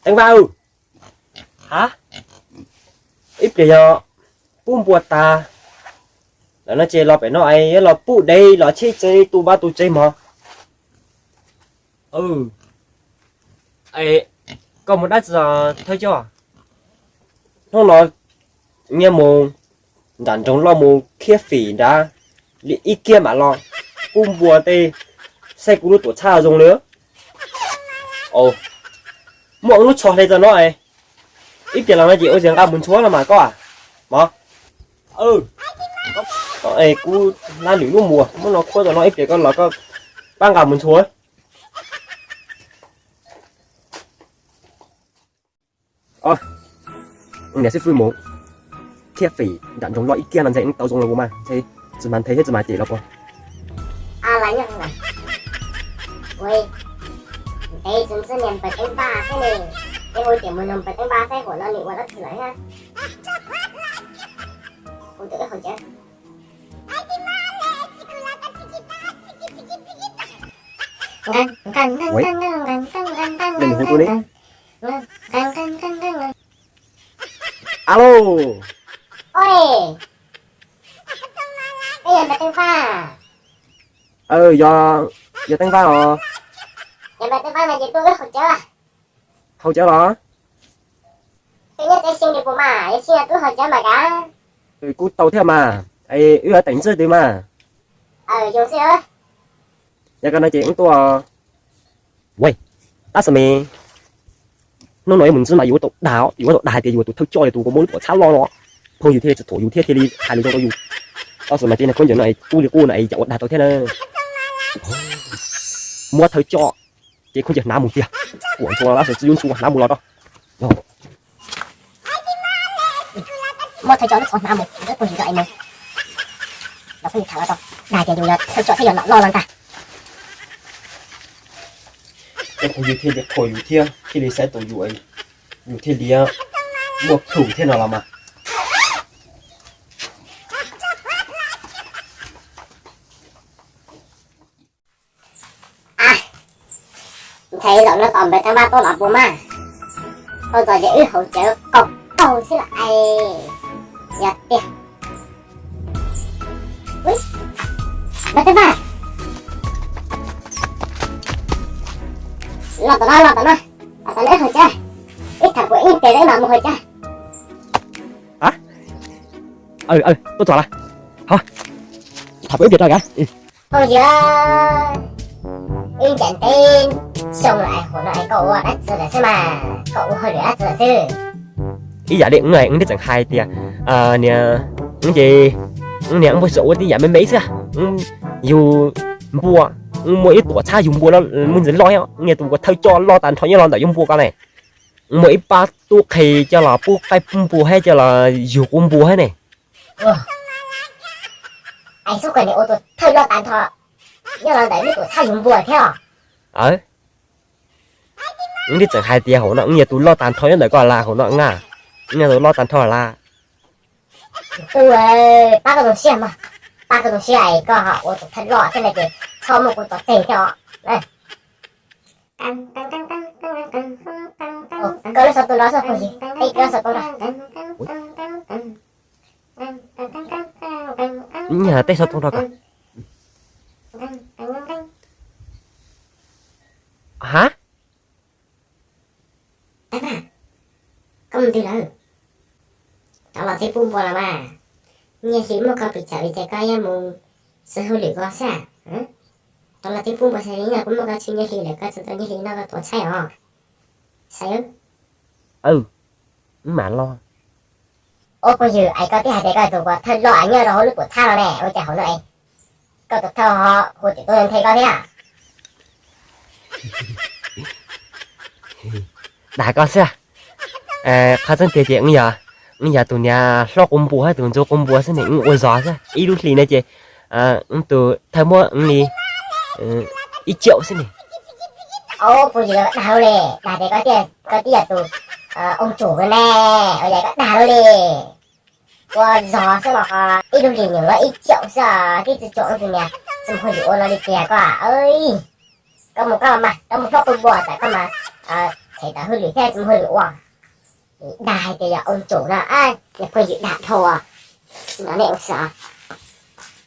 Teej Vaj, ha, ib pliag yog pub npua tas lawm no ces los pem no es los pub dev los cheb tsev tu vaj tu tsev mog. Koj mus dab tsi thawj coj? Hnub no nyias mus nram nroog loj mus khiab fim nrad li ib kiag mam los. Kuv npua tej, saib kuv lub tuam txhab zoo li. Muaj lub tsho hle txog no, ib pliag los no ces ua sis nqa mus ntxhua no mas koj. Mog, kuv lab lwm lub muag muab no khuab txog no ib pliag koj los koj pab nqa mus ntxhua. Niam xib fwb mus thiab fim nram nroog loj ib kiag no ntshe tau zoo los mas ntshe tsis mas nthe thiab tsis mas cem los puas. Ntev tsis ntxub niag npawg Teeb Vaj thiab ne, es ua tias mus nug npawg Teeb Vaj saib huam no nws ua dab tsi lawm thiab. Kuv tus wb haus cawv. Alo. Oj, yog, yog Teeb Vaj os. Haus cawv los? Kuv tau thiab mas, wb teem ntxwb twg mas. Yog koj no ces wb tuaj. Tab sis mas hnub no yuav mus ntxiv mas yuav tau dag, yuav tau dag hais tias yus tus thawj coj yog tus uas muaj lub tuam txhab loj no. Phooj ywg thiaj li tsis thuam yus thiab thiaj li hais lus zoo rau yus. Tab sis mas tej niag khaub ncaws no es kub li qub no es cas ua dag tau thiab na. Muab thawj coj ces khaub ncaws hnav mus tiag. Kuam ntxhua los tab sis tsis yub ntxhua hnav mus los rau. Muab thawj coj lub txhov hnav mus, phooj ywg cov es mus. Los phooj ywg tham los tau, dag tias yus yog thawj coj thiab yog nom loj los ntag. Phooj ywg thiaj li qhuas yus thiab thiaj li saib taus yus, yus thiaj li muaj plhus thiab no los mas. Ntshai zaum no tom npawg Teeb Vaj tuaj los puas mas. Tau txog ces wb haus cawv qaug qaug xwb los es yog tiag. Npawg Teeb Vaj, los tom no, los tom no, los tom no wb haus cawv. Wb tham puas ib pliag wb mam mus haus cawv. Tuaj txog lawm. Tham puas ib pliag rau kav. Phooj ywg, wb ncaim teb xyoo lawm es huam no es koj ua dab tsi lawm xwb mas, koj ua hauj lwm dab tsi lawm xwb? Ib yam li wb, wb thiaj tseem hais tias, niag, wb ces, wb niag wb muaj xyov ua tib yam me me xwb. Yug npua, wb muaj ib tuam txhab yug npua muaj ntsis loj, wb niag tus uas thawj coj loj tag nrho nyob los ntawm yug npua ko ne. Wb muaj ib pab tub qhe coj los pub qaib pub npua thiab coj los yug quv npua thiab ne. Ais xub koj niag ua tus thawj loj tag nrho nyob los ntawm lub tuam txhab yug npua thiab os. Wb thiaj tseem hais tias hauv no wb yog tus loj tag nrho nyob ntawm koj lawm, hauv no na, wb yog tus loj tag nrho lawm. Tub, pab koj zoo siab mog, pab koj zoo siab es koj ho ua tus thawj loj thiab no ces txhob muaj kuv txom txeg thiab os. Koj lub xov tooj no xwb phooj ywg, koj lub xov tooj no. Niag tej xov tooj rau koj. Ha? Koj mus twg lawm? Rov los txhiab pub npua los mas. Nyiaj hli muaj koj pes tsawg li ces koj yeej mus xwb hauj lwm koj xwb. Rov los txhiab pub npua xwb, yog kuv muaj koj tsheej nyiaj hli lawm koj tsis tau nyiaj hli noj koj tuam txhaib os. Xav, wb mam los. Ua phooj ywg, es koj twb hais tias koj tus uas thawj loj es nyob rau hauv lub tuam txhab no ne, ua cas hauv no es koj tus thawj ho hu tim tuaj nthe koj thiab? Dag koj xwb. Qhov tseeb tiag ces wb yog tus niag hlob quv npua thiab tus ntxuag quv npua xwb ne, wb ua zog xwb. Ib lub hlis no ces wb tus thawj muab wb li ib caum xwb ne. Ua phooj ywg, dag li, dag tias koj twb yog tus ooj tsum ne, ua cas koj dag li. Ua zog xwb los ho ib lub hlis nyeem los ib caum xwb, twb tsis caum tus niag tsis mus hauj lwm ua no li tiag koj. Koj mus koj mas, koj mus hlob quv npua tas koj mas, Ces tau hauj lwm thiab tsis muaj hauj lwm ua. Dag hais tias yog ua tsum no, yog phooj ywg dag dhau no nej ua xwb.